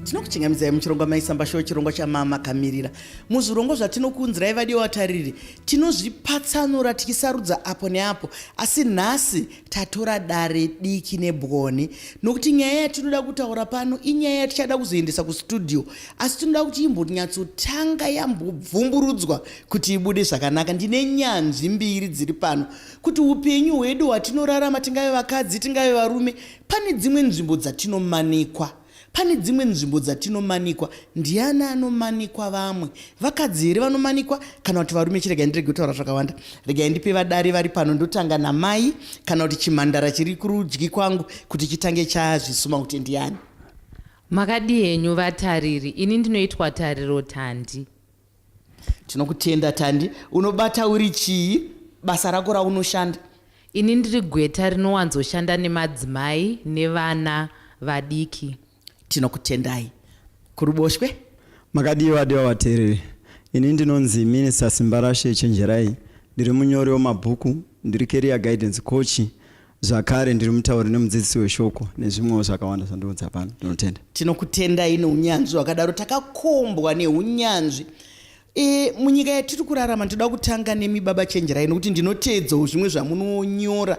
Tinokuchingamidzai muchirongwa Maisamba Show, chirongwa chamama kamirira. Muzvirongwa zvatinokuunzirai vadiwa vatariri, tinozvipatsanura tichisarudza apo neapo, asi nhasi tatora dare diki nebwoni nokuti nyaya yatinoda kutaura pano inyaya yatichada kuzoendesa kustudio, asi tinoda kuti imbonyatsotanga yambobvumburudzwa kuti ibude zvakanaka. Ndine nyanzvi mbiri dziri pano kuti upenyu hwedu hwatinorarama, tingave vakadzi tingave varume, pane dzimwe nzvimbo dzatinomanikwa. Pane dzimwe nzvimbo dzatinomanikwa. Ndiani anomanikwa vamwe? Vakadzi here vanomanikwa kana kuti varume? Chiregai ndirege kutaura zvakawanda. Regai ndipe vadare vari pano. Ndotanga namai kana kuti chimhandara chiri kurudyi kwangu kuti chitange chazvisuma kuti ndiani. Makadii henyu vatariri, ini ndinoitwa Tariro Tandi. Tinokutenda Tandi. Unobata uri chii? Basa rako raunoshanda? Ini ndiri gweta rinowanzoshanda nemadzimai nevana vadiki. Tinokutendai. Kuruboshwe? Makadii vadiwa vateereri? Ini ndinonzi Minister Simbarashe Chenjerai. Ndiri munyori wemabhuku, ndiri career guidance coach, zvakare ndiri mutauri nemudzidzisi weshoko nezvimwewo zvakawanda zvandiudza pano. Ndinotenda. Tinokutendai neunyanzvi hwakadaro. Takakombwa neunyanzvi. E, munyika yatiri kurarama ndinoda kutanga nemi baba Chenjerai nokuti ndinoteedzawo zvimwe zvamunonyora.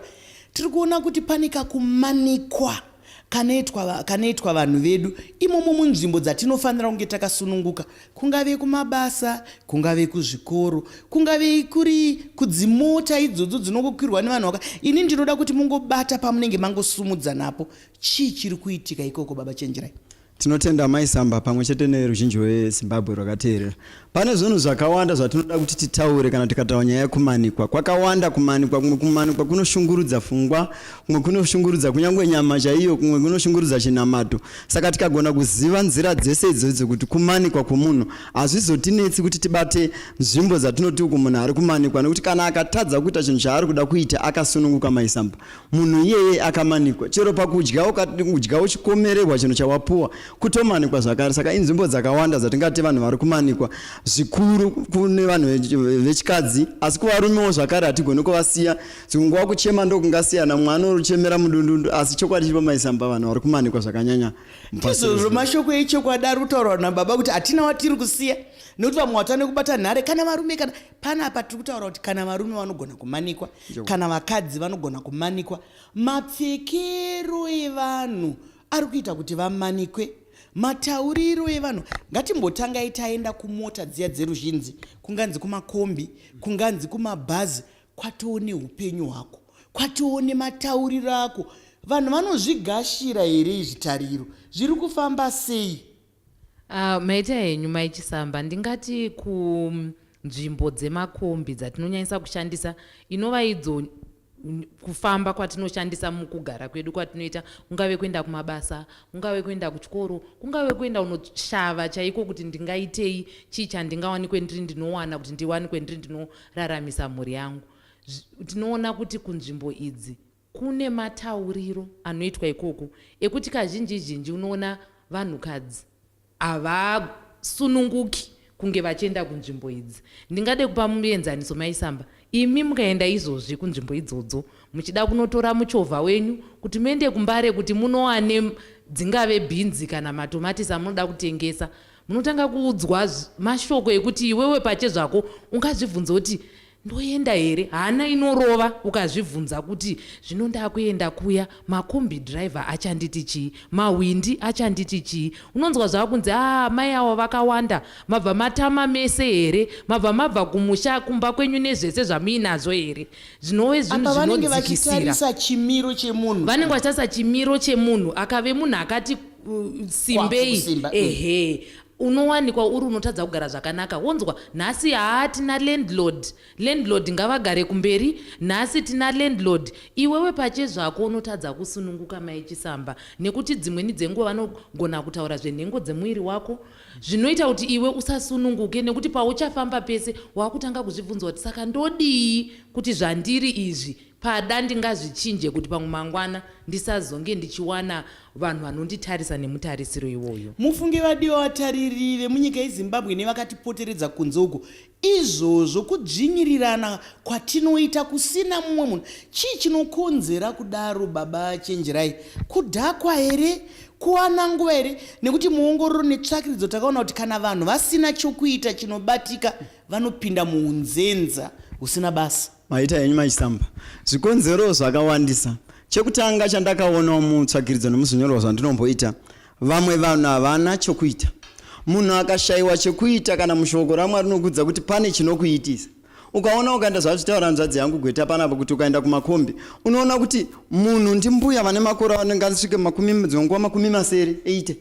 Tiri kuona kuti pane kakumanikwa kanoitwa kanoitwa vanhu vedu imomo munzvimbo dzatinofanira kunge takasununguka, kungave kumabasa, kungave kuzvikoro, kungave kuri kudzimota idzodzo dzinongokwirwa nevanhu vaka. Ini ndinoda kuti mungobata pamunenge mangosumudza napo. Chii chiri kuitika ikoko baba Chenjerai? Tinotenda Mai Samba pamwe chete neruzhinji rweZimbabwe rwakateerera. Pane zvinhu zvakawanda zvatinoda kuti titaure kana tikataura nyaya yekumanikwa. Kwakawanda kumanikwa, kumwe kumanikwa kunoshungurudza pfungwa, kumwe kunoshungurudza kunyange nyama chaiyo, kumwe kunoshungurudza chinamato. Saka tikagona kuziva nzira dzese idzodzo kuti kumanikwa kwomunhu hazvizotinetsi kuti tibate nzvimbo dzatinoti uku munhu ari kumanikwa, nekuti kana akatadza kuita chinhu chaari kuda kuita akasununguka Mai Samba, munhu iyeye akamanikwa. Chero pakudya, ukadya uchikomererwa chinhu chawapuwa, kutomanikwa zvakare. Saka inzvimbo dzakawanda dzatingati vanhu vari kumanikwa, zvikuru kune vanhu vechikadzi, asi kuvarumewo zvakare hatigoni kuvasiya. Dzimwe nguva kuchema ndokungasiyana, mumwe anochemera mudundundu, asi chokwadi chiripo maisamba, vanhu vari kumanikwa zvakanyanya. Ndizvozvo mashoko echokwadi ari kutaurwa nababa kuti hatina watiri kusiya nekuti vamwe vatane kubata nhare kana varume kana panapa tiri kutaura kuti kana varume vanogona kumanikwa, kana vakadzi vanogona kumanikwa. Mapfekero evanhu ari kuita kuti vamanikwe, matauriro evanhu. Ngatimbotangai taenda kumota dziya dzeruzhinji, kunganzi kumakombi, kunganzi kumabhazi, kwatoo neupenyu hwako, kwatoo nematauriro ako. Vanhu vanozvigashira here izvi Tariro? Zviri kufamba sei? Maita henyu Mai Chisamba, ndingati kunzvimbo dzemakombi dzatinonyanyisa kushandisa inova idzo kufamba kwatinoshandisa mukugara kwedu kwatinoita, kungave kuenda kumabasa, kungave kuenda kuchikoro, kungave kuenda unoshava chaiko kuti ndingaitei, chii chandingawanikwe ndiri ndinowana kuti ndiwanikwe ndiri ndinoraramisa mhuri yangu. Tinoona kuti kunzvimbo idzi kune matauriro anoitwa ikoko ekuti kazhinji zhinji unoona vanhukadzi havasununguki kunge vachienda kunzvimbo idzi. Ndingade kupa muenzaniso Mai Samba, imi mukaenda izvozvi kunzvimbo idzodzo muchida kunotora muchovha wenyu kuti muende kuMbare kuti munowane dzingave bhinzi kana matomatisi amunoda kutengesa, munotanga kuudzwa mashoko ekuti iwewe pachezvako ungazvibvunza kuti Ndoenda here? Hana inorova ukazvibvunza kuti zvino ndakuenda kuya makombi driver achanditi chii? Mahwindi achanditi chii? Unonzwa zvakunzi aah mai awa vakawanda mabva matama mese here? Mabva mabva kumusha kumba kwenyu nezvese zvamuinazvo here? Zvinove zvinhu Apa vanenge zvinodzikisira. vachitarisa chimiro chemunhu. Vanenge vachitarisa chimiro chemunhu. Akave munhu akati simbei Kusimba, ehe Unowanikwa uri unotadza kugara zvakanaka wonzwa nhasi haa tina landlord landlord ngavagare kumberi nhasi tina landlord iwewe pachezvako unotadza kusununguka mai Chisamba nekuti dzimweni dzenguva vanogona kutaura zvenhengo dzemuviri wako zvinoita kuti iwe usasununguke nekuti pauchafamba pese wakutanga kuzvibvunza kuti saka ndodii kuti zvandiri izvi. Pada ndingazvichinje kuti pamwe mangwana ndisazonge ndichiwana vanhu vanonditarisa nemutarisiro iwoyo. Mufunge vadiwa vatariri vemunyika yeZimbabwe nevakatipoteredza kunze uko, izvozvo kudzvinyirirana kwatinoita kusina mumwe munhu. Chii chinokonzera kudaro baba Chenjerai? Kudhakwa here? Kuwana nguva here? Nekuti muongororo netsvakiridzo takaona kuti kana vanhu vasina chokuita chinobatika vanopinda muunzenza husina basa. Maita henyu maChisamba. Zvikonzero zvakawandisa. Chekutanga chandakaonawo mutsvakiridzo nemuzvinyorwa zvandinomboita, vamwe vanhu havana chokuita. Munhu akashaiwa chekuita kana mushoko raMwari rinokuudza kuti pane chinokuitisa. Ukaona ukaenda zvazvitaura hanzvadzi yangu gweta panapa kuti ukaenda kumakombi unoona kuti munhu ndimbuya vane makore anenge asvike makumi dzimwe nguva 60 80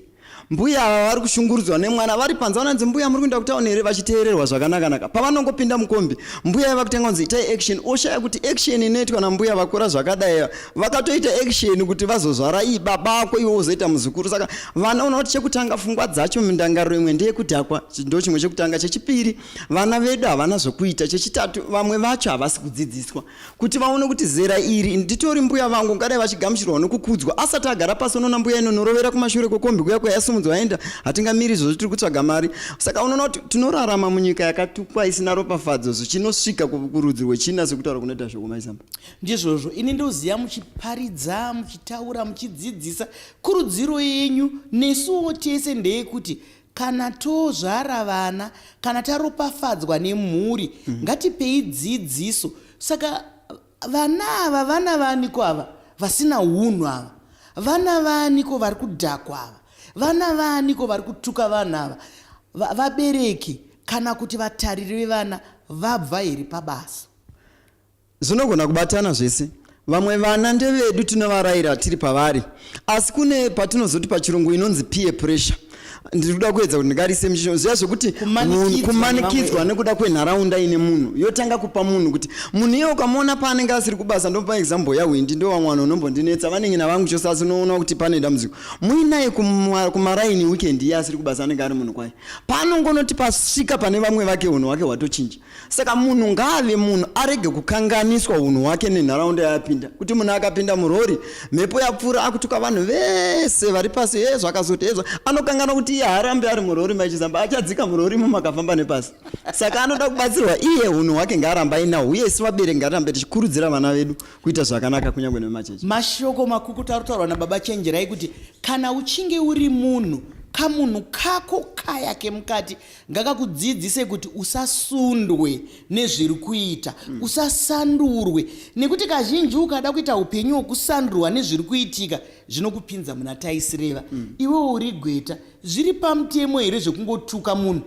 Mbuya ava vari kushungurudzwa nemwana vari panze vanonzi mbuya muri kuenda kutauni here vachiteererwa zvakanakanaka. Pavanongopinda mukombi mbuya yava kutanga kunzi itai action oshaya kuti action inoitwa nambuya vakura zvakadai vakatoita action kuti vazozvara ii baba ako iwe wozoita muzukuru. Saka vana unoona kuti chekutanga pfungwa dzacho mindangariro imwe ndeyekudhakwa ndo chimwe chekutanga. Chechipiri vana vedu havana zvokuita. Chechitatu vamwe vacho havasi kudzidziswa. kuti vaone kuti zera iri nditori mbuya vangu ungadai vachigamuchirwa nokukudzwa asati agara pasi unoona mbuya inonorovera kumashure kwekombi kuya kuya yasimudzwa yaenda hatingamiri izvozvo tiri kutsvaga mari saka unoona kuti tinorarama munyika yakatukwa isina ropafadzo zvichinosvika kurudzi rwechina sekutaura kunoita shoko maisamba ndizvozvo ini ndoziva muchiparidza muchitaura muchidzidzisa kurudziro yenyu nesuwo tese ndeyekuti Kana tozvara vana, kana taropafadzwa nemhuri, ngatipei dzidziso. Saka vana ava vana vaaniko ava vasina hunhu ava? Vana vaaniko vari kudhakwa ava? Vana vaaniko vari kutuka vanhu ava? Vabereki kana kuti vatariri vevana vabva here pabasa? Zvinogona kubatana zvese. Vamwe vana ndevedu tinovaraira tiri pavari asi kune patinozoti pachirungu inonzi peer pressure. Ndiri kuda kuedza kuti ndingarise muchisho zviya zvekuti kumanikidzwa nekuda kwenharaunda ine munhu yotanga kupa munhu kuti munhu iye ukamuona paanenge asiri kubasa ndomupa example yahwindi ndo vamwe vanhu unombondinetsa vanin'ina vangu chose asi unoona kuti pane dambudziko muinaye kumaraini weekend iye asiri kubasa anenge ari munhu kwaye paanongonoti pasvika pane vamwe vake unhu hwake hwatochinja Saka munhu ngaave munhu arege kukanganiswa hunhu hwake nenharaunda yaapinda. Kuti munhu akapinda murori, mhepo yapfuura akutuka vanhu vese vari pasi hezvo akazoti hezvo anokanganwa kuti iye haarambi ari murori maichisamba achadzika murori imomo akafamba nepasi. Saka anoda kubatsirwa iye hunhu hwake ngaarambe ainahwo uye isu vabereki ngatirambe tichikurudzira vana vedu kuita zvakanaka kunyangwe nemachechi. Mashoko makukutu ari kutaurwa nababa Chenjerai kuti kana uchinge uri munhu kamunhu kako kaya kemukati ngakakudzidzise kuti usasundwe nezviri kuita mm. Usasandurwe nekuti kazhinji ukada kuita upenyu hwekusandurwa nezviri kuitika zvinokupinza muna taisireva mm. Iwe uri gweta zviri pamutemo here zvekungotuka munhu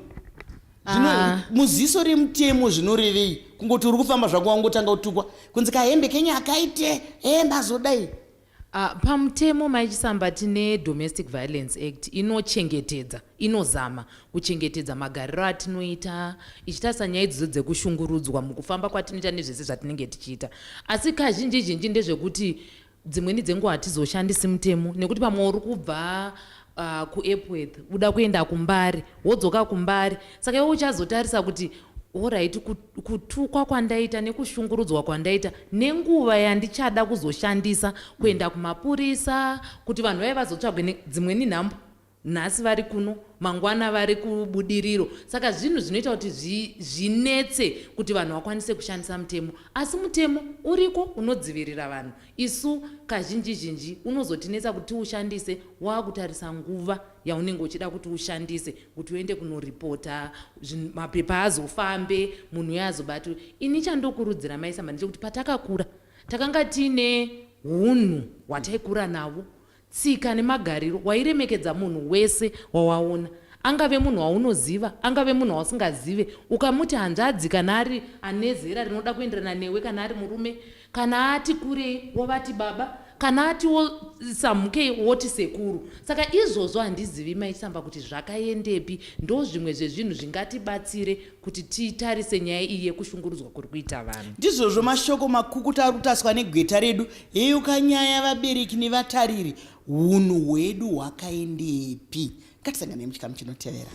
ah. Muziso remutemo zvinorevei kungoti uri kufamba zvako wangotanga kutukwa kunzi kahembe kenyu akaite hembe azodai? Uh, pamutemo Mai Chisamba tine Domestic Violence Act inochengetedza, inozama kuchengetedza magariro atinoita ichitarisa nyaya idzodzo dzekushungurudzwa mukufamba kwatinoita nezvese zvatinenge tichiita. Asi kazhinji zhinji ndezvekuti dzimweni dzenguva hatizoshandisi mutemo nekuti pamwe uri kubva kuEpworth uda kuenda kuMbare wodzoka kuMbare saka iwe uchazotarisa kuti horaiti kutukwa kwandaita nekushungurudzwa kwandaita nenguva yandichada kuzoshandisa kuenda kumapurisa kuti vanhu vaive vazotsvagwe dzimweni nhambo nhasi vari kuno mangwana vari kubudiriro saka zvinhu zvinoita kuti zvinetse kuti vanhu vakwanise kushandisa mutemo asi mutemo uriko unodzivirira vanhu isu kazhinji zhinji unozotinetsa kuti tiushandise wakutarisa nguva yaunenge uchida kuti ushandise kuti uende kunoripota mapepa azofambe munhu uye azobatwe ini chandokurudzira maisamba ndechekuti patakakura takanga tiine hunhu hwataikura navo tsika nemagariro wairemekedza munhu wese wawaona angave munhu waunoziva angave munhu wausingazive ukamuti hanzvadzi kana ari ane zera rinoda kuenderana newe kana ari murume Kana ati kurei wovati baba, kana atiwo samhukei woti sekuru. Saka izvozvo handizivi Mai Chisamba kuti zvakaendepi. Ndozvimwe zvezvinhu zvingatibatsire kuti titarise nyaya iyi yekushungurudzwa kuri kuita vanhu. Ndizvozvo mashoko makukutu ari kutaswa negweta redu. Heyo kanyaya vabereki nevatariri, hunhu hwedu hwakaendepi? Ngatisanganei muchikamu chinotevera.